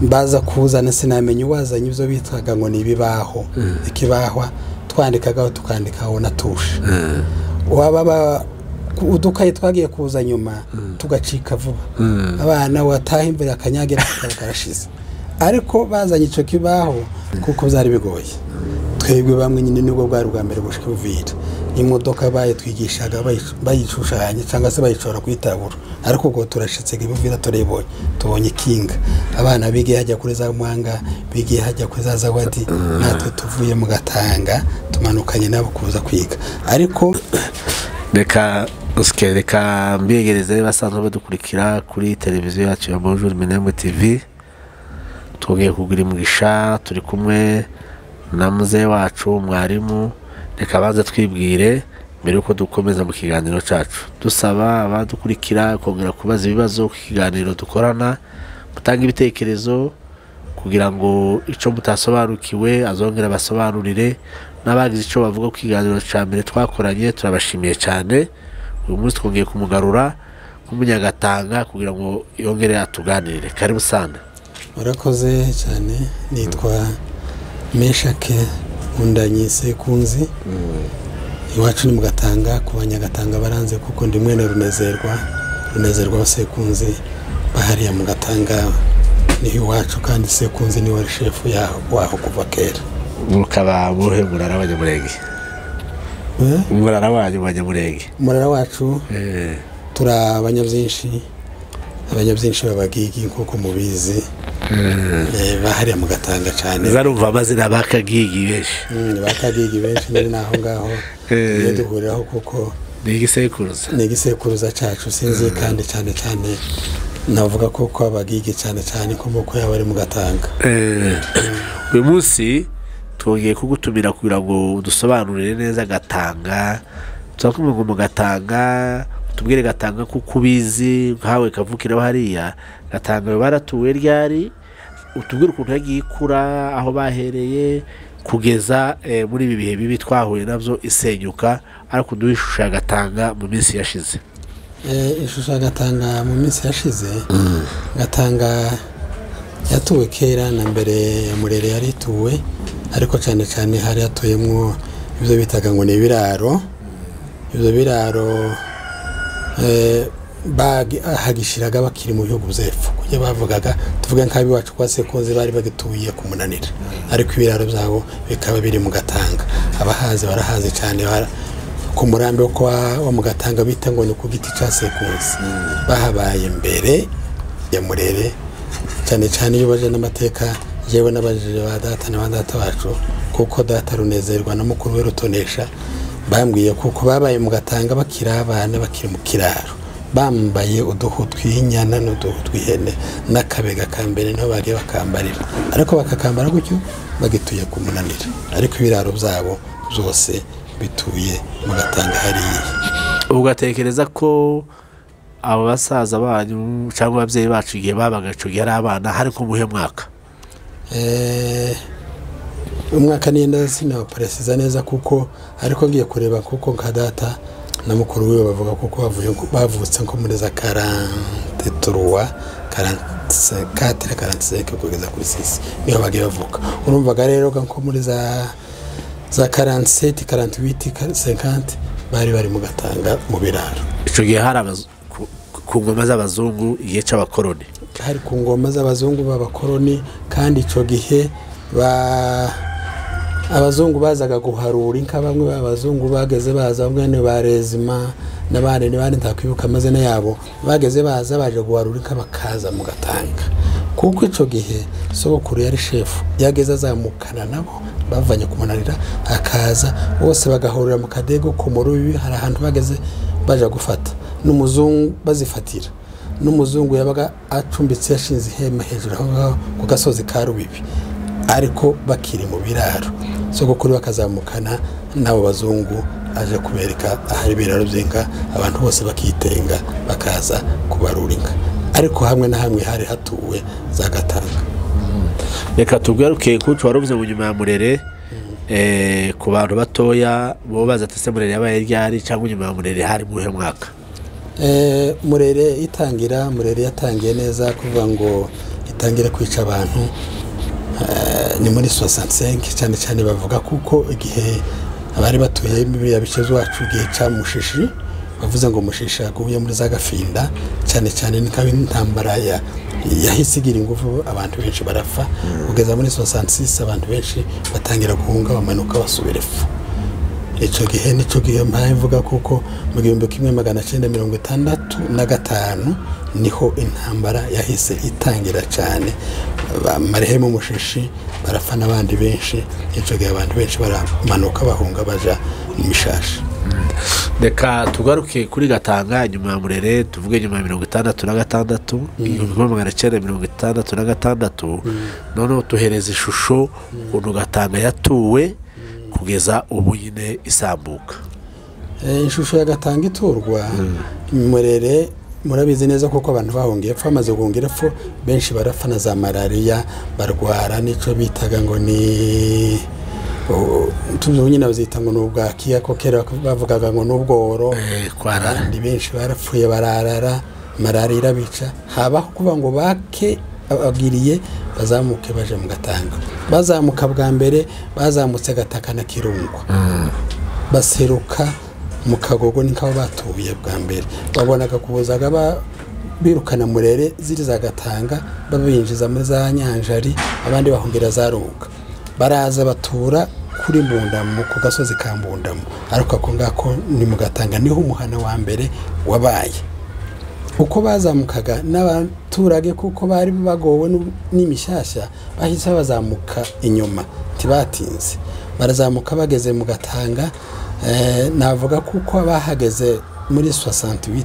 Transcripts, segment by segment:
Baza kuzana sinamenye uwazanye ibyo bitwaga ngo ni ibibaho, ikibahwa twandikagaho tukandikaho na tushe. Waba udukayi twagiye kuza nyuma tugacika vuba, abana wataha imbere akanyagira karashize. Ariko bazanye ico kibaho kuko byari bigoye. Twebwe bamwe nyine nibwo bwari bwa mbere gushika Uvira, imodoka bayitwigishaga bayishushanya cyangwa se bayicora kwitabura, ariko ubwo turashitse Uvira turebonye, tubonye ikinga. Abana bigiye hajya kuri za Mwanga, bigiye hajya kuri za Zawadi, natwe tuvuye mu Gatanga tumanukanye nabo kuza kwiga. Ariko reka usike, reka mbiyegereze basanzwe badukurikira kuri televiziyo yacu ya Bonjour Minembwe TV. Twongeye kugira umugisha, turi kumwe na muzehe wacu mwarimu. Reka banze twibwire mbere yuko dukomeza mu kiganiro cyacu. Dusaba abadukurikira kongera kubaza ibibazo ku kiganiro dukorana, mutanga ibitekerezo kugira ngo ico mutasobanukiwe azongera basobanurire, n'abagize ico bavuga ku kiganiro cya mbere twakoranye. Turabashimiye cyane. Uyu munsi twongeye kumugarura nk'umunyagatanga kugira ngo yongere atuganirire. Karibu sana. Murakoze cyane. Nitwa Meshake Nkundanyi Sekunzi. Iwacu ni mu Gatanga, ku Banyagatanga baranze kuko ndi mwene Runezerwa, Runezerwa wa Sekunzi, bahariya mu Gatanga ni iwacu, kandi Sekunzi ni wari shefu waho kuva kera. Mukaba muhe murara w'Abanyamulenge? Murara wanyu w'Abanyamulenge? Murara wacu turi abanyabyinshi, abanyabyinshi b'abagigi nkuko mubizi, bahariya mu Gatanga cyane. Zarumva amazina bakagigi benshi. Bakagigi benshi nyine naho ngaho iyo duhuriraho kuko ni igisekuruza, ni igisekuruza cyacu sinzi, kandi cyane cyane navuga ko abagigi cyane cyane inkomoko yabo ari mu Gatanga. Uyu munsi twongeye kugutumira kugira ngo udusobanurire neza Gatanga. Turakumva mu Gatanga, tubwire Gatanga kuko ubizi nkawe kavukira hariya. Gatanga baratuwe ryari? Utubwire ukuntu yagiye ikura, aho bahereye kugeza muri ibi bihe bibi twahuye nabyo isenyuka, ariko duhe ishusho ya Gatanga mu minsi yashize. Ishusho ya Gatanga mu minsi yashize, Gatanga yatuwe kera na mbere ya Murere yari ituwe, ariko cyane cyane hari hatuyemo ibyo bitaga ngo ni ibiraro. Ibyo biraro bahagishiraga bakiri mu bihugu by'epfo, kujya bavugaga tuvuge nk'abiwacu kwa Sekunzi bari bagituye ku Munanira, ariko ibiraro byabo bikaba biri mu Gatanga. Abahazi barahazi cyane, ku murambi wo mu Gatanga bita ngo ni ku giti cya Sekunzi. Bahabaye mbere ya Murere cyane cyane. Iyo baje n'amateka, jewe n'abajije ba data na ba data bacu, kuko data Runezerwa na mukuru we Rutonesha bambwiye kuko babaye mu Gatanga bakiri abana, bakiri mu kiraro, bambaye uduhu tw'inyana n'uduhu tw'ihene n'akabega ka mbere niho bagiye bakambarira, ariko bakakambara gutyo bagituye ku Munanira, ariko ibiraro byabo byose bituye mu Gatanga hariya. Ugatekereza ko abo basaza banyu cyangwa ababyeyi bacu igihe babaga ico gihe ari abana, hari ku muhe mwaka? Umwaka nenda sinaparesiza neza kuko, ariko ngiye kureba kuko nka data na mukuru wiwe bavuga kuko bavutse nko muri za 43, 44, 45 kugeza kuri 6 niho bagiye bavuka. Urumvaga rero nko muri za 47, 48, 50 bari mu Gatanga mu biraro. Ico gihe hari ku ngoma z'abazungu, igihe c'abakoroni. Hari ku ngoma z'abazungu b'abakoroni, kandi ico gihe abazungu bazaga guharura inka. Bamwe b'abazungu bageze baza, bamwe ni ba Rezima n'abandi n'abandi ntakwibuka amazina yabo, bageze baza baje guharura inka bakaza mu Gatanga. Kuko ico gihe sogokuru yari shefu, yageze azamukana nabo bavanye ku Munanira, akaza bose bagahurira mu Kadego ku Murubi. Hari ahantu bageze baje gufata n'umuzungu bazifatira, n'umuzungu yabaga acumbitse yashinze ihema hejuru aho ngaho ku gasozi ka Rubibi, ariko bakiri mu biraro. Sogokuru bakazamukana n'abo bazungu aje kubereka ahari ibiraro by'inka, abantu bose bakitenga bakaza kubarura inka. Ariko hamwe na hamwe hari hatuwe za Gatanga. Reka tugaruke kuco waruvuze mu nyuma ya Murere. Ku bantu batoya bo baza ati se Murere yabaye ryari, cyangwa nyuma ya Murere hari muhe mwaka? Murere itangira, Murere yatangiye neza kuvuga ngo itangira kwica abantu ni muri 65 cyane cyane bavuga kuko igihe abari batuye biriya bice z'iwacu igihe ca Mushishi, bavuze ngo Mushishi aguye muri za Gafinda, cyane cyane ni nk'aho intambara yahise igira ingufu, abantu benshi barapfa. Kugeza muri 66 abantu benshi batangira guhunga bamanuka basubira epfo. Icyo gihe nicyo gihe mvuga kuko mu 1965 niho intambara yahise itangira cyane. Marehemu Mushishi barapfa n'abandi benshi. Icyo gihe abantu benshi baramanuka bahunga baja mu Mishasha. Reka tugaruke kuri Gatanga nyuma ya Murere, tuvuge nyuma ya 66, 1966, noneho tuhereza ishusho ukuntu Gatanga yatuwe kugeza ubu nyine isambuka. Ishusho ya Gatanga iturwa Murere murabizi neza kuko abantu bahungiye epfo, bamaze guhungira epfo benshi barapfa na za malariya, barwara n'ico bitaga ngo ni tuzi nyine bazita ngo n'ubwakiya, ko kera bavugaga ngo n'ubworo. Abandi benshi barapfuye bararara, malariya irabica. Habaho kuba ngo bake abagiriye bazamuke baje mu Gatanga. Bazamuka bwa mbere bazamutse Gataka na Kirungwa, baseruka mu Kagogo, ni nk'aho batuye bwa mbere. Babonaga kubuzaga birukana Murere ziri za Gatanga, babinjiza muri za Nyanjari, abandi bahungira za Ruga. Baraza batura kuri Mbundamo, ku gasozi ka Mbundamo, ariko ako ngako ni mu Gatanga, niho umuhana wa mbere wabaye. Uko bazamukaga n'abaturage kuko bari bagowe n'imishyashya, bahise bazamuka inyuma ntibatinze, barazamuka bageze mu Gatanga. Navuga kuko bahageze muri 68,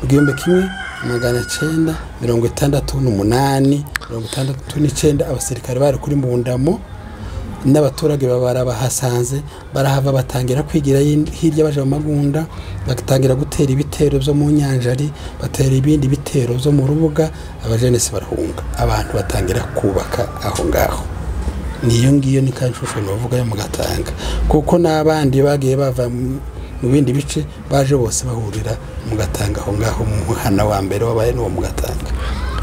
1968, 69, abasirikare bari kuri Mbundamo n'abaturage babara bahasanze, barahava batangira kwigira hirya baje mu Magunda, batangira gutera ibitero byo mu Nyanjari, batera ibindi bitero byo mu Rubuga, abajenesi barahunga, abantu batangira kubaka aho ngaho. Niyo ngiyo ni kanshusho navuga yo mu Gatanga, kuko n'abandi bagiye bava mu bindi bice baje bose bahurira mu Gatanga aho ngaho. Mu muhana wa mbere wabaye n'uwo mu Gatanga.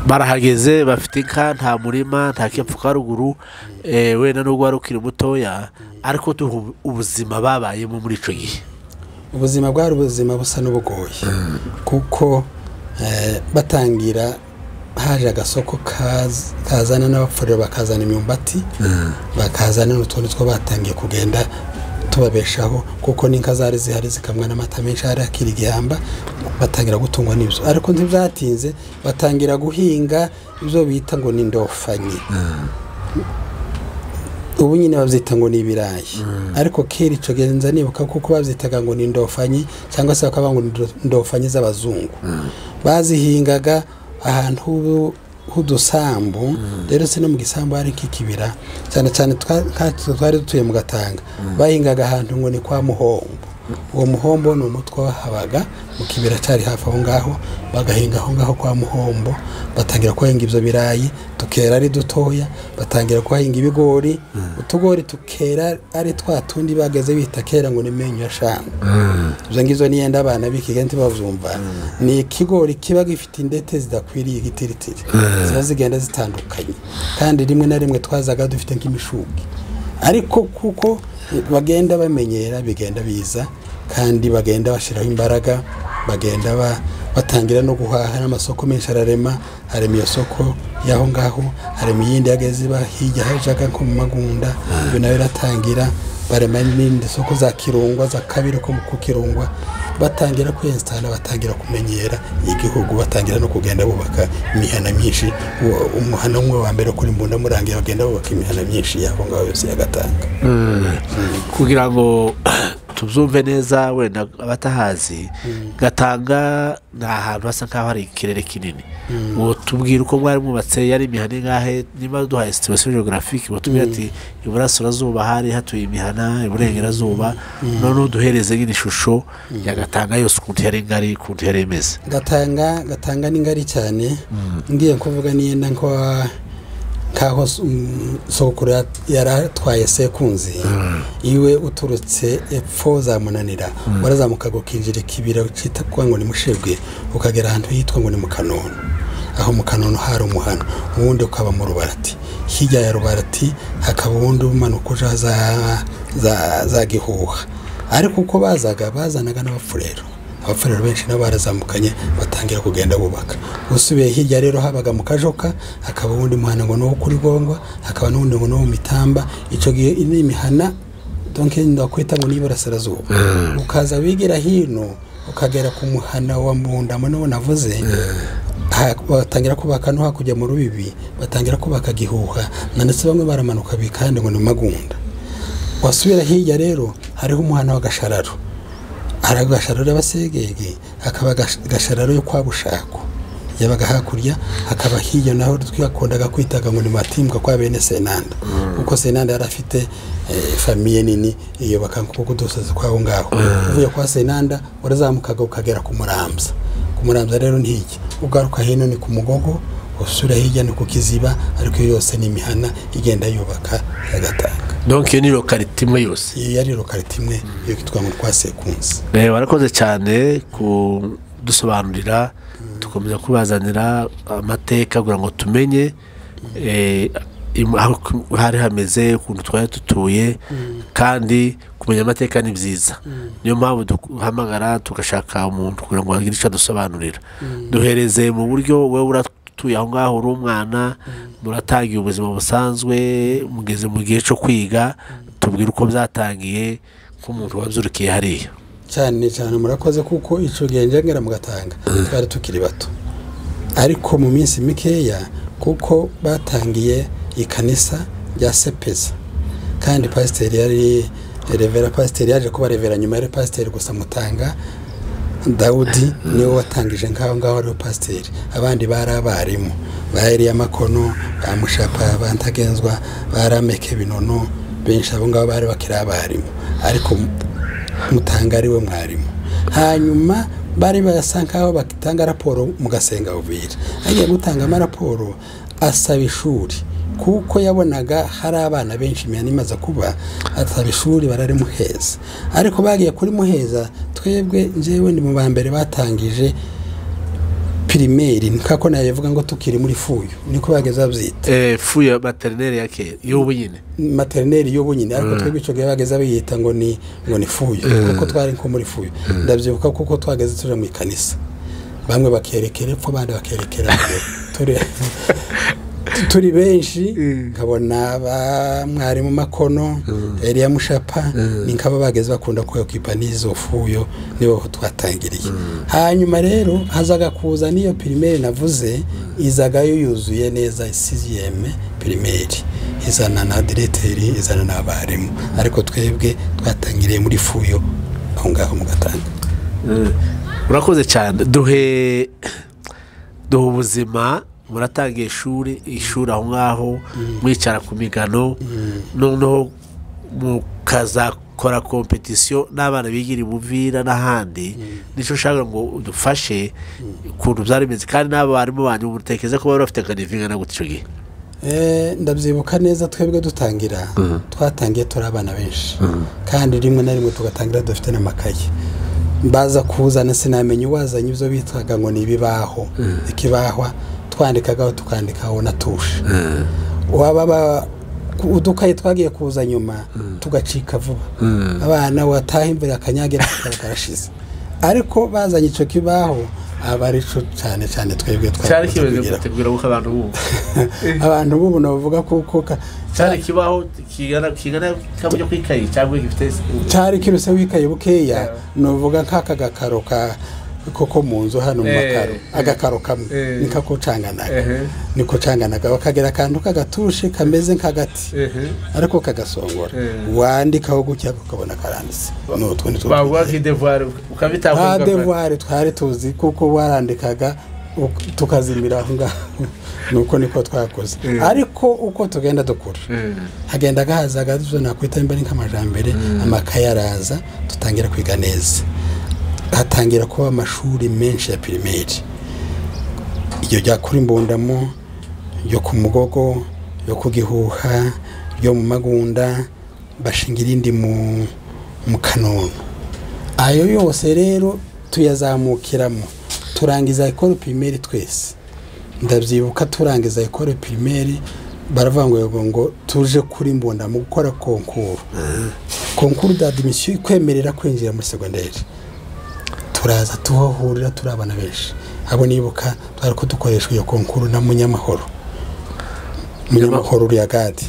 Barahageze bafite inka, nta murima, nta kepfo ka ruguru, wenda nubwo wari ukiri mutoya, ariko ubuzima babayemo muri ico gihe, ubuzima bwari ubuzima busa n'ubugoye, kuko batangira haje agasoko kazana n'abapfuriro, bakazana imyumbati, bakazana n'utundi two batangiye kugenda tubabeshaho, kuko n'inka zari zihari zikamwa n'amata menshi, hari akiri igihamba, batangira gutungwa n'ibyo. Ariko ntibyatinze batangira guhinga ibyo bita ngo ni ndofanyi, ubu nyine babyita ngo ni ibirayi, ariko kera ico genza nibuka kuko babyitaga ngo ni ndofanyi, cyangwa se bakavuga ngo ni ndofanyi z'abazungu. Bazihingaga ahantu h'udusambu, rero se no mu gisambu hari kikibira, cyane cyane twari dutuye mu Gatanga, bahingaga ahantu ngo ni kwa Muhombo. Uwo Muhombo ni umutwe wahabaga mu kibira cyari hafi aho ngaho, bagahinga aho ngaho kwa Muhombo, batangira kuhinga ibyo birayi, tukera ari dutoya, batangira kuhinga ibigori, utugori tukera ari twa tundi bageze bita kera ngo ni menyo ya shanga. Ibyo ngizo niyenda abana b'ikigali ntibazumva. Ni ikigori kiba gifite indete zidakwiriye igitiritiri, ziba zigenda zitandukanye, kandi rimwe na rimwe twazaga dufite nk'imishugi, ariko kuko bagenda bamenyera bigenda biza, kandi bagenda bashiraho imbaraga, bagenda batangira no guhaha n'amasoko menshi ararema. Harema iyo soko y'aho ngaho, harema iyindi yageze hirya hajaga nko mu Magunda, iyo nayo iratangira, barema n'indi soko za Kirungwa, za kabiri ko ku Kirungwa, batangira kwensitana, batangira kumenyera igihugu, batangira no kugenda bubaka imihana myinshi. Umuhana umwe wa mbere kuri Mbunda murangiye, bagenda bubaka imihana myinshi y'aho ngaho yose ya Gatanga. Kugira ngo tubyumve neza wenda abatahazi, Gatanga ni ahantu hasa nkaho hari ikirere kinini. Tubwira uko mwari mwubatse, yari imihana ingahe? Niba duhaye situation geographique, batubwira ati iburasirazuba hari hatuye imihana, iburengerazuba, noneho duhereze nyine ishusho ya Gatanga yose ukuntu yari ngari, ukuntu yari imeze. Gatanga ni ngari cyane. Ngiye kuvuga niyenda nko nkaho sokuru yaratwaye Sekunzi, iwe uturutse epfo za Munanira, warazamukaga ukinjira ikibira cyita ngo ni Mushebwe, ukagera ahantu hitwa ngo ni mu Kanono. Aho mu Kanono hari umuhana, uwundi ukaba mu Rubarati, hirya ya Rubarati hakaba uwundi umanuka uja za Gihuha. Ariko uko bazaga bazanaga n'abapfurero, abapfurero benshi nabo barazamukanye batangira kugenda bubaka. Usubiye hirya rero habaga mu Kajoka, hakaba uwundi muhana ngo nuwo kuri Gongwa, hakaba n'uwundi ngo nuwo Mitamba. Ico gihe ni imihana donc ndakwita ngo n'iburasirazuba. Ukaza wigira hino ukagera ku muhana wa Mbundamo niwo navuze, batangira kubaka no hakurya mu Rubibi, batangira kubaka Gihuha, na ndetse bamwe baramanuka bikande ngo ni Magunda. Wasubira hirya rero hariho umuhana wa Gashararo, hari Gashararo y'Abasegege, hakaba Gashararo yo kwa Bushako yabaga hakurya, hakaba hirya naho twakundaga kwitaga ngo ni Matimbwa kwa bene Senanda, kuko Senanda yari afite famiye nini iyo bakankuko dusoze kwaho ngaho. Uvuye kwa Senanda warazamukaga ukagera ku Muramza. Ku Muramza rero ntiki, ugaruka hino ni ku Mugogo, usura hirya ni ku Kiziba, ariko yose ni imihana igenda yubaka yagatanga. Donc iyo ni localité imwe yose. Iyo yari localité imwe yo kitwa ngo kwa Sekunzi. Warakoze cyane kudusobanurira, tukomeza kubazanira amateka kugira ngo tumenye aho hari hameze, ukuntu twari dutuye, kandi kumenya amateka ni byiza. Niyo mpamvu duhamagara tugashaka umuntu kugira ngo agire icyo adusobanurira. Duhereze mu buryo wowe uratuye aho ngaho uri umwana, muratangiye ubuzima busanzwe, mugeze mu gihe cyo kwiga, tubwire uko byatangiye nk'umuntu wabyurukiye hariya. Cyane cyane murakoze, kuko ico gihe ngera mu Gatanga twari tukiri bato, ariko mu minsi mikeya kuko batangiye ikanisa rya Sepeza, kandi pasiteri yari revera, pasiteri yaje kuba revera nyuma yari pasiteri gusa Mutanga Daudi niwe watangije ngaho ngaho ari pasiteri, abandi bari abarimu ba Eliya Makono, ba Mushapa, ba Ntagenzwa, ba Rameke Binono, benshi abo ngabo bari bakiri abarimu, ariko Mutanga ari we mwarimu. Hanyuma bari basa nkaho batanga raporo mu Gasenga Uvira, agiye gutanga amaraporo asaba ishuri, kuko yabonaga hari abana benshi imihana imaze kuba, asaba ishuri bararimuheza. Ariko bagiye kuri muheza, twebwe njyewe ndi mu ba mbere batangije primaire, nkako nayevuga ngo tukiri muri fuyo, niko bageze babyita. Fuyo maternelle ya kera y'ubu nyine, maternelle y'ubu nyine, ariko twebwe ico gihe bageze biyita ngo ni fuyo, kuko twari nko muri fuyo. Ndabyibuka kuko twageze tuje mu ikanisa, bamwe bakerekera epfo abandi bakerekera turi benshi, nkabona ba mwarimu Makono, Eliya Mushapa, ni nkaba bageze bakunda kwipa n'izo fuyo, nibo twatangiriye. Hanyuma rero hazaga kuza niyo primaire navuze, izagayo yuzuye neza 6e primaire, izana na directeur, izana n'abarimu, ariko twebwe twatangiriye muri fuyo aho ngaho mu Gatanga. Urakoze cyane. Duhe ubuzima, muratangiye ishuri aho ngaho, mwicara ku migano, noneho mukazakora competition n'abana bigira Buvira n'ahandi. Nico nshaka ngo udufashe ukuntu byari bimeze, kandi n'abarimu banyu mutekereza ko bari bafite akanivinga na gute ico gihe? Ndabyibuka neza, twebwe dutangira twatangiye turi abana benshi, kandi rimwe na rimwe tugatangira dufite n'amakaye. Baza kuzana sinamenye uwazanye ibyo bitwaga ngo ni ibibaho, ikibahwa twandikagaho tukandikaho na tushe. Waba udukaye twagiye kuza nyuma tugacika vuba, abana wataha imvura akanyagira karashize. Ariko bazanye ico kibaho aba ari cyo cyane cyane twebwe cyari kimeze gutegura uko abantu bubu abantu bubu navuga kuko cyari kibaho kigana kamujya kwikaye cyangwa gifite cyari kiruse wikaye bukeya, novuga nk'aka gakaro ka koko mu nzu hano mu makaro, agakaro kamwe nikako canganaga, niko canganaga bakagera akantu kagatushe kameze nk'agati ariko kagasongora, wandikaho gutya ukabona karanditse. Nutwo nitwo bavuga ki devoir ukabitanga devoir twari tuzi kuko warandikaga tukazimira aho ngaho, nuko niko twakoze. Ariko uko tugenda dukura hagenda gahazaga duzo nakwita imbere nk'amajambere, amakaye araza tutangira kwiga neza, hatangira kuba amashuri menshi ya primaire, iyo rya kuri Mbundamo, yo ku Mugogo, yo ku Gihuha, yo mu Magunda, bashinga irindi mu Kanono. Ayo yose rero tuyazamukiramo, turangiza école primaire twese. Ndabyibuka turangiza école primaire, baravuga ngo ngo tuje kuri Mbunda mu gukora concours d'admission ikwemerera kwinjira muri secondaire. Turaza tuhahurira turi abana benshi. Abo nibuka twari ko dukoreshwa iyo concours na Munyamahoro uriya gadi,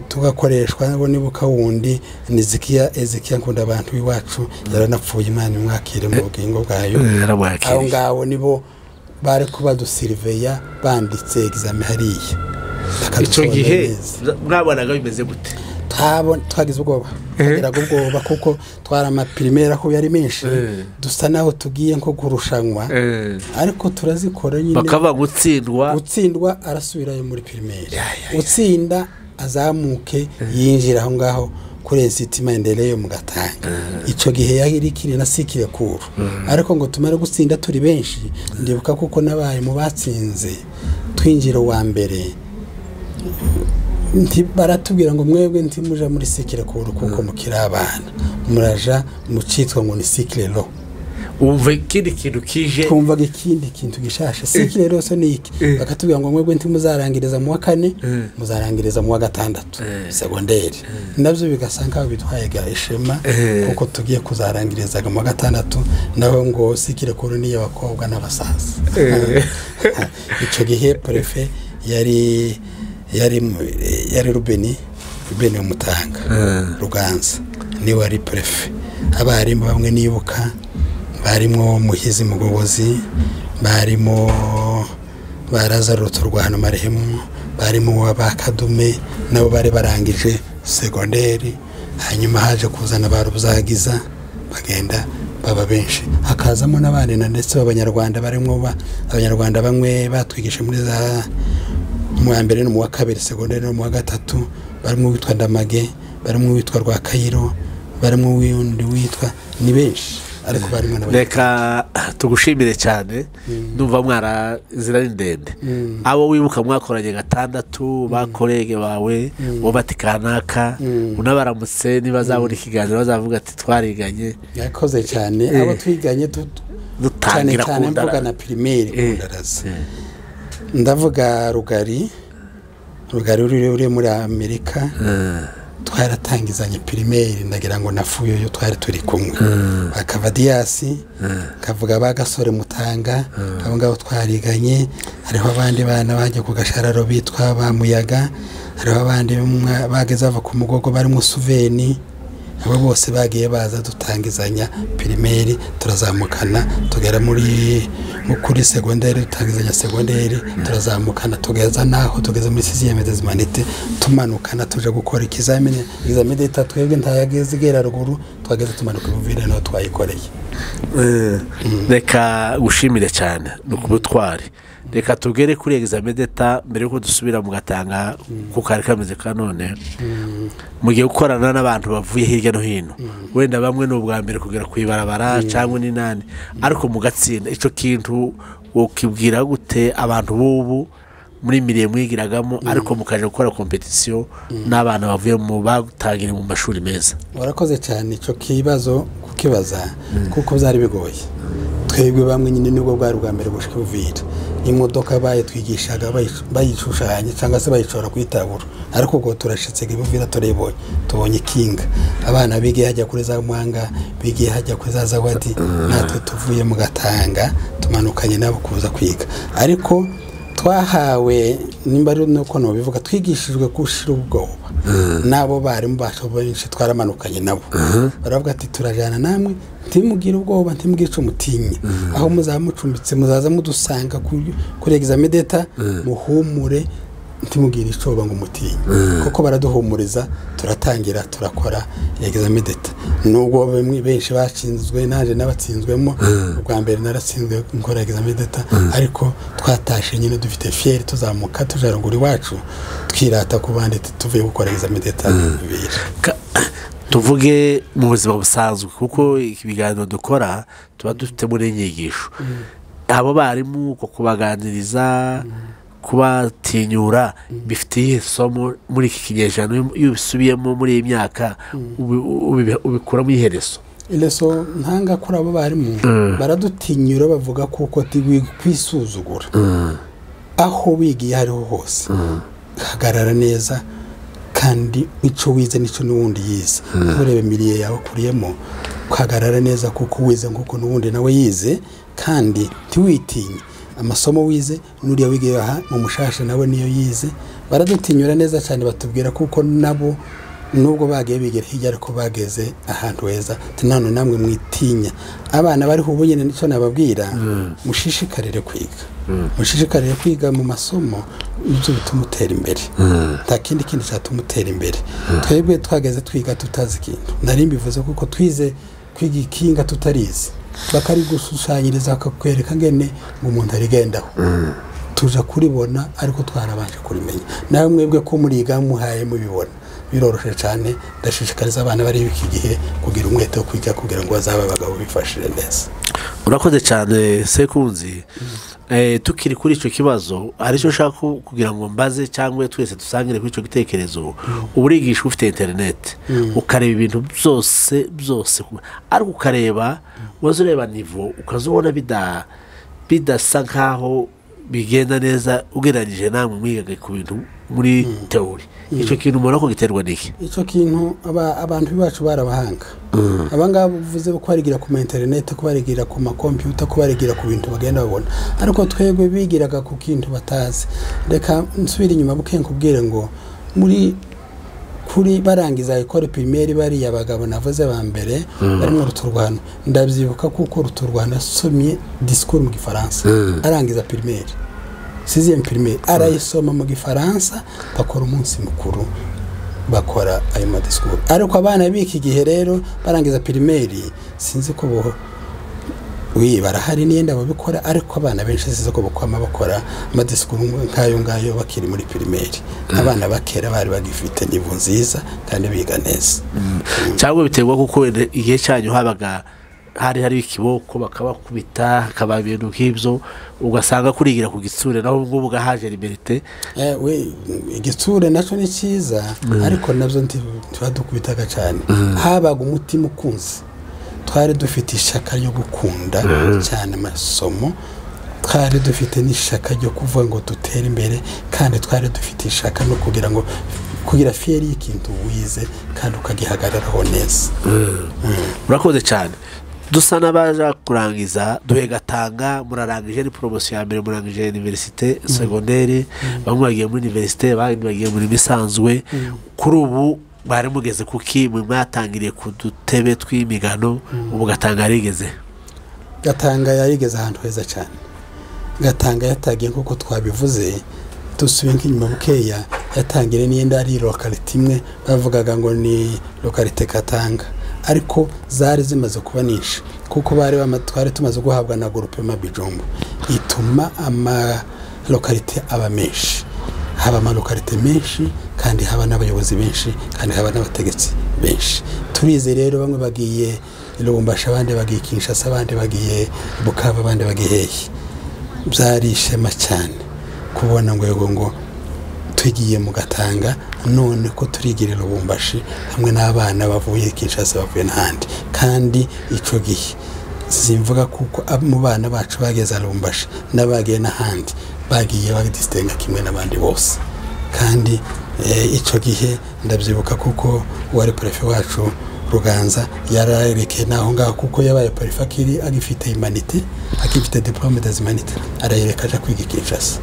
tugakoreshwa. Abo nibuka wundi ni Ezekiya Nkunda abantu b'iwacu, yaranapfuye, Imana imwakire mu bugingo bwayo. Yaramwakiriye. Aho ngaho nibo bari kuba dusiriveya banditse examen hariya. Icyo Bakadusobanurira gihe neza. mwabonaga bimeze gute? Twagize ubwoba, twagiraga ubwoba kuko twari ama primaire aho yari menshi, dusa naho tugiye nko kurushanwa, ariko turazikora nyine. Bakaba gutsindwa. Utsindwa arasubirayo muri primaire, utsinda azamuke yinjira aho ngaho kuri Institut Maendeleo mu Gatanga. Icyo gihe yari ikiri na cycle court. Ariko ngo tumare gutsinda turi benshi, ndibuka kuko nabaye mu batsinze, twinjira uwa mbere, baratubwira ngo mwebwe ntimuja muri cycle court kuko mukiri abana, muraja mu cyitwa ngo ni cycle long. Wumva ikindi kintu kije. Twumvaga ikindi kintu gishasha. Cycle long ni iki? Bakatubwira ngo mwebwe ntimuzarangiriza mu wa kane, muzarangiriza mu wa gatandatu secondaire. Nabyo bigasa nkaho bitwaye ishema kuko tugiye kuzarangirizaga mu wa gatandatu. Naho ngo cycle court ni iy'abakobwa n'abasaza. Icyo gihe préfet yari Rubeni Mutanga Ruganza, niwe wari préfet. Abarimu bamwe nibuka barimo Muhizi Mugobozi, barimo Baraza Rwano marehemu, barimo ba Kadume, nabo bari barangije secondaire. Hanyuma haje kuzana ba Ruzagiza, bagenda baba benshi, hakazamo n'abandi na ndetse b'abanyarwanda, barimo abanyarwanda bamwe batwigisha muri za mu wa mbere no mu wa kabiri secondaire no mu wa gatatu, barimo uwitwa Ndamage, barimo uwitwa Rwakayiro, barimo uwundi witwa, ni benshi, ariko barimo n'abanyarwanda. Reka tugushimire cyane. Ndumva mwara inzira ni ndende. Abo wibuka mwakoranye gatandatu, ba collègues bawe, bo bati kanaka, unabaramutse, niba azabona ikiganiro bazavuga ati twariganye. Yakoze cyane. Abo twiganye cyane dutangira cyane kundara. Mvuga na primaire kundaraza, ndavuga Rugari uri muri Amerika, twaratangizanye primaire, ndagira ngo nafuye yo twari turi kumwe, akava Diyasi, kavuga ba Gasore Mutanga, abo ngabo twariganye. Hariho abandi bana bajya ku Gashararo bitwa ba Muyaga, hariho abandi bageze bava ku Mugogo barimo Suveni. Abo bose bagiye baza dutangizanya primaire, turazamukana tugera muri mu kuri secondaire, dutangizanya secondaire, turazamukana tugeza naho tugeze muri sixième des humanités, tumanukana tuje gukora ikizamini, examen d'État. Twebwe ntayageze igera ruguru, twageze tumanuka Buvire naho twayikoreye. Reka gushimire cyane, ni ukubutwari. Reka tugere kuri examen d'État mbere yuko dusubira mu Gatanga ku kari kameze ka none. Mugiye gukorana n'abantu bavuye hirya no hino, wenda bamwe ni ubwa mbere kugera ku ibarabara cyangwa ni nani, ariko mugatsinda. Icyo kintu wokibwira gute abantu b'ubu muri milieu mwigiragamo, ariko mukaje gukora compétition n'abana bavuye mu batangiriye mu mashuri meza? Warakoze cyane icyo kibazo kukibaza, kuko byari bigoye. Twebwe bamwe nyine nibwo bwari ubwa mbere gushika Uvira. Imodoka bayitwigishaga bayishushanya cyangwa se bayishora kuyitabura, ariko ubwo turashitse Uvira turayibonye, tubonye ikinga. Abana bigiye hajya kuri za Mwanga, bigiye hajya kuri za Zawadi, natwe tuvuye mu Gatanga tumanukanye nabo kuza kwiga. Ariko twahawe, nimba ari nuko nobivuga, twigishijwe gushira ubwoba n'abo barimu bacu benshi twaramanukanye nabo. Baravuga ati turajana namwe, ntimugire ubwoba, ntimugire ico mutinya, aho muzaba mucumbitse muzaza mudusanga kuri examen d'État, muhumure, ntimugire icoba ngo mutinye. Kuko baraduhumuriza, turatangira turakora examen d'État, nubwo bamwe benshi batsinzwe, naje nabatsinzwemo. Ubwa mbere naratsinzwe nkora examen d'État, ariko twatashe nyine dufite fierté, tuzamuka tuja ruguru iwacu, twirata ku bandi tuvuye gukora examen d'État bibiri. Tuvuge mu buzima busanzwe, kuko ibiganiro dukora tuba dufitemo n'inyigisho. Abo barimu uko kubaganiriza, kubatinyura, bifitiye isomo muri iki kinyejana? Iyo ubisubiyemo muri iyi myaka, ubikuramo iherezo? Ileso ntanga kuri abo barimu baradutinyura bavuga kuko kwisuzugura aho wigiye hariho hose hagarara neza kandi ico wize nico n'uwundi yize urebe miliye yawe kuriyemo ukahagarara neza kuko wize nkuko n'uwundi nawe yize kandi ntiwitinye amasomo wize n'uriya wigiye aha mu mushasha nawe niyo yize baradutinyura neza cyane batubwira kuko nabo nubwo bagiye bigera hirya ariko bageze ahantu heza none namwe mwitinya abana bariho ubu nyine nicyo nababwira mushishikarire kwiga mushishikarire kwiga mu masomo nibyo bituma utera imbere nta kindi kintu cyatuma utera imbere twebwe twageze twiga tutazi ikintu nari mbivuze kuko twize kwiga ikinga tutarizi bakarigushushanyiriza bakakwereka ngene ngo umuntu arigendaho tuja kuribona ariko twarabanje kurimenya nawe mwebwe ko muriga muhaye mubibona biroroshye cyane ndashishikariza abana bari iki gihe kugira umwete wo kwiga kugira ngo bazabe abagabo bifashije neza. Urakoze cyane Sekunzi. Tukiri kuri icyo kibazo hari icyo ushaka kugira ngo mbaze cyangwa twese dusangire kuri icyo gitekerezo. Uburigisha ufite internet ukareba ibintu byose byose ariko ukareba waza ureba nivo ukazubona bidasa nkaho bigenda neza ugereranyije namwe mwigaga ku bintu muri teori. Icyo kintu ubona ko giterwa n'iki? Icyo kintu abantu bacu barabahanga abangaba uvuze ko barigira ku ma internet, ko barigira ku ma computer, ko barigira ku bintu bagenda babona, ariko twebwe bigiraga ku kintu batazi. Reka nsubire inyuma buke nkubwire ngo muri kuri barangiza école primaire bari abagabo navuze ba mbere barimo Ruturwano, ndabyibuka kuko Ruturwano asomye discours mu Gifaransa arangiza primaire 6e primaire arayisoma mu Gifaransa, bakora umunsi mukuru bakora ayo ma discours. Ariko abana b'iki gihe rero barangiza primaire sinzi ko bo barahari niyenda babikora, ariko abana benshi sinzi ko bakwama bakora ama discours nkayo ngayo bakiri muri primaire. Abana bakera bari bagifite nivo nziza kandi biga neza. Cyangwa biterwa kuko igihe cyanyu habaga hari ikiboko bakabakubita hakaba ibintu nk'ibyo ugasanga kurigira ku gitsure, naho ubwo bugahaje liberté. We igitsure naco ni cyiza ariko nabyo ntibadukubitaga cyane. Habaga umutima ukunze, twari dufite ishaka ryo gukunda cyane amasomo, twari dufite n'ishaka ryo kuvuga ngo dutere imbere, kandi twari dufite ishaka no kugira ngo kugira fieri y'ikintu wize kandi ukagihagararaho neza. Urakoze cyane. Dusa n'abaja kurangiza duhe Gatanga, murarangije ni promotion ya mbere, murangije université secondaire, bamwe bagiye muri université abandi bagiye muri bisanzwe. Kuri ubu bari mugeze kuki mwe mwatangiriye ku dutebe tw'imigano, ubu Gatanga yarigeze? Gatanga yarigeze ahantu heza cyane. Gatanga yatagiye nkuko twabivuze dusubiye inyuma bukeya, yatangire n'iyenda ari localité imwe bavugaga ngo ni localité Katanga, ariko zari zimaze kuba nyinshi kuko bari twari tumaze guhabwa na groupement Bijombo ituma ama localité aba menshi, haba ama localité menshi kandi haba n'abayobozi benshi kandi haba n'abategetsi benshi. Turize rero bamwe bagiye Lubumbashi, abandi bagiye Kinshasa, abandi bagiye Bukavu, abandi bagiye hehe. Byari ishema cyane kubona ngo yego ngo tugiye mu Gatanga none ko turigirira Lubumbashi hamwe n'abana bavuye Kinshasa bavuye n'ahandi. Kandi ico gihe simvuga kuko mu bana bacu bageze Lubumbashi n'abagiye n'ahandi bagiye bagdistenga kimwe n'abandi bose. Kandi ico gihe ndabyibuka kuko wari prefet wacu Ruganza yararekeye naho ngaho kuko yabaye prefet akiri agifite humanité, akifite diplôme des humanités, arayereka aja kwiga Kinshasa.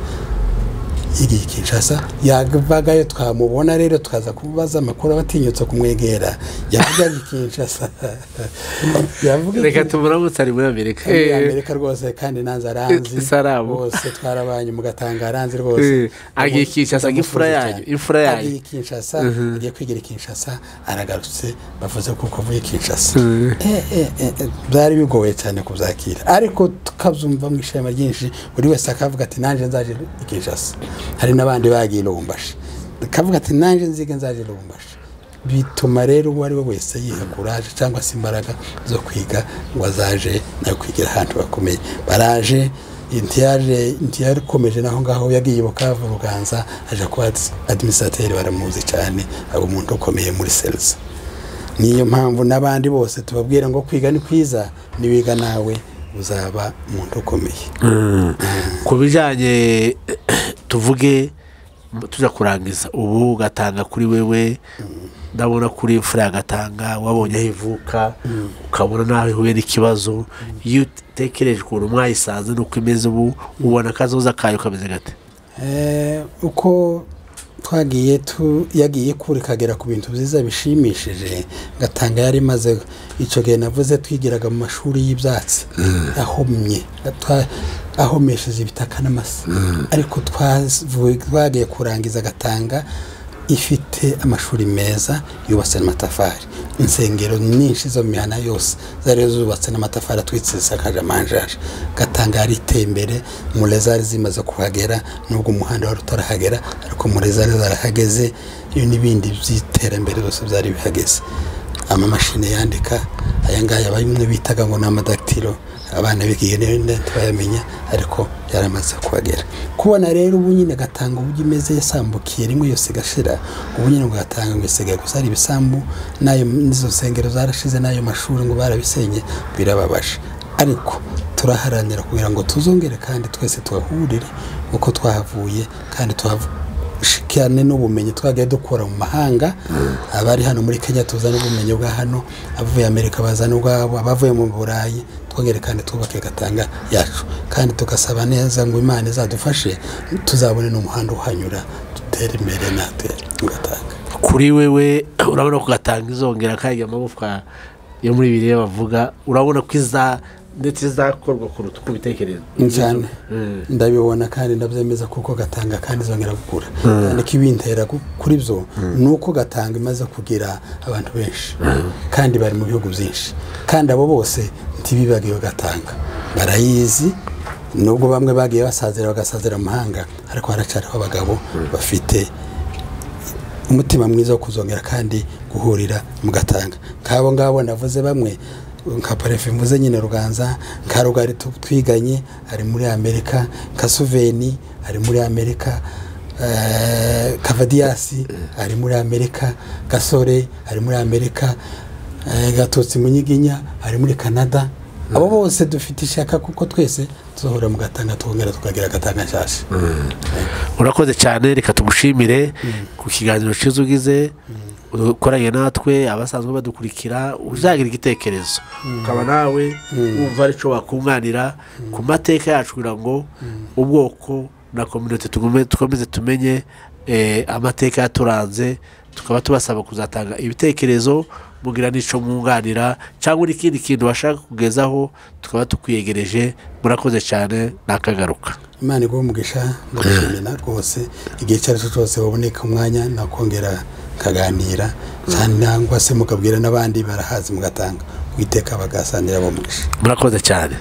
Yigiye Kinshasa yavagayo twamubona rero tukaza kubaza amakuru abatinyutse kumwegera yavugaga Kinshasa. Yavuga reka tumuramutse ari muri Amerika. Amerika rwose kandi nanze aranzi bose twarabanye mu Gatanga aranzi rwose. Agiye Kinshasa ngifura yanyu, imfura yanyu agiye Kinshasa, agiye kwigira Kinshasa aragarutse bavuze kuko avuye Kinshasa. Byari bigoye cyane kubyakira ariko tukabyumva mu ishema ryinshi, buri wese akavuga ati nanje nzaje Kinshasa. Hari n'abandi bagiye Lubumbashi kavuga ati nanje nziga nzaje Lubumbashi. Bituma rero uwo ari we wese yiha courage cyangwa se imbaraga zo kwiga ngo azaje nayo kwigira ahantu bakomeye. Baraje ntiyarikomeje naho ngaho yagiye Bukavu Ruganza aje kuba administrateur baramuzi cyane, abo umuntu ukomeye muri sales. Niyo mpamvu n'abandi bose tubabwira ngo kwiga ni kwiza, niwiga nawe uzaba umuntu ukomeye. Ku bijyanye tuvuge tujya kurangiza, ubu ugatanga kuri wewe, ndabona kuri imfura agatanga, wabonye aho ivuka, ukabona naho ihuye n'ikibazo. Iyo utekereje ukuntu mwayisanze n'uko imeze ubu, ubona akazoza kayo kameze gate? Uko twagiye yagiye kure ikagera ku bintu byiza bishimishije. Gatanga yari imaze icyo gihe navuze twigiraga mu mashuri y'ibyatsi ahomye, ahomesheje ibitaka n'amase, ariko twagiye kurangiza Gatanga ifite amashuri meza yubatse n'amatafari, insengero nyinshi zo mu mihana yose zari zubatse n'amatafari atwitse zisakaje amanjanja. Gatanga yari iteye imbere, mure zari zimaze kuhagera, nubwo umuhanda wari utarahagera, ariko mure zari zarahageze, n'ibindi by'iterambere byose byari bihageze. Amamashini yandika aya ngaya bamwe bitaga ngo ni amadactilo, abana bigiye ntibayamenya, ariko yaramaze kuhagera. Kubona rero ubu nyine Gatanga uburyo imeze yasambukiye rimwe yose igashira, ubu nyine ngo Gatanga ngo isigaye gusa ari ibisambu, n'ayo n'izo nsengero zarashize, n'ayo mashuri ngo barabisenye, birababaje. Ariko turaharanira kugira ngo tuzongere kandi twese tuhahurire uko twahavuye, kandi tuhashikane n'ubumenyi twagiye dukura mu mahanga. Abari hano muri Kenya tuzana ubumenyi bwa hano, abavuye Amerika bazana ubwabo, abavuye mu Burayi, twongere kandi twubake Gatanga yacu, kandi tugasaba neza ngo Imana izadufashe tuzabone n'umuhanda uhanyura, dutere imbere natwe mu Gatanga. Kuri wewe urabona ko Gatanga izongera kajya amagufwa yo muri biriya bavuga, urabona ko iza ndetse izakorwa kuruta uko ubitekereza? Cyane, ndabibona kandi ndabyemeza kuko Gatanga kandi izongera gukura. Kandi kibintera kuri byo ni uko Gatanga imaze kugira abantu benshi kandi bari mu bihugu byinshi, kandi abo bose ntibibagiwe Gatanga, barayizi, nubwo bamwe bagiye basazira bagasazira mu mahanga, ariko haracyariho abagabo bafite umutima mwiza wo kuzongera kandi guhurira mu Gatanga. Nk'abo ngabo navuze bamwe, nka Parefe mvuze nyine Ruganza, nka Rugari twiganye ari muri Amerika, nka Suveni ari muri Amerika, Kavadiasi ari muri Amerika, Gasore ari muri Amerika, Gatotsi Munyiginya ari muri Canada. Abo bose dufite ishaka kuko twese tuzohora mu Gatanga, twongera tukagira Gatanga nshasha. Urakoze cyane, reka tugushimire ku kiganiro cyiza ugize ukoranye natwe. Abasanzwe badukurikira, uzagira igitekerezo ukaba nawe wumva arico wakunganira ku mateka yacu, kugira ngo ubwoko na community tukomeze tumenye amateka yaturanze. Tukaba tubasaba kuzatanga ibitekerezo, mugira n'ico mwunganira cyangwa ikindi kintu bashaka kugezaho, tukaba tukwiyegereje. Murakoze cyane, nakagaruka. Imana iguhe umugisha, ndagushimira rwose. Igihe icyo ari cyo cyose waboneka umwanya nakongera kaganira, cyangwa se mukabwira n'abandi barahazi mugatanga. Uwiteka bagasanira abo mugisha. Murakoze cyane.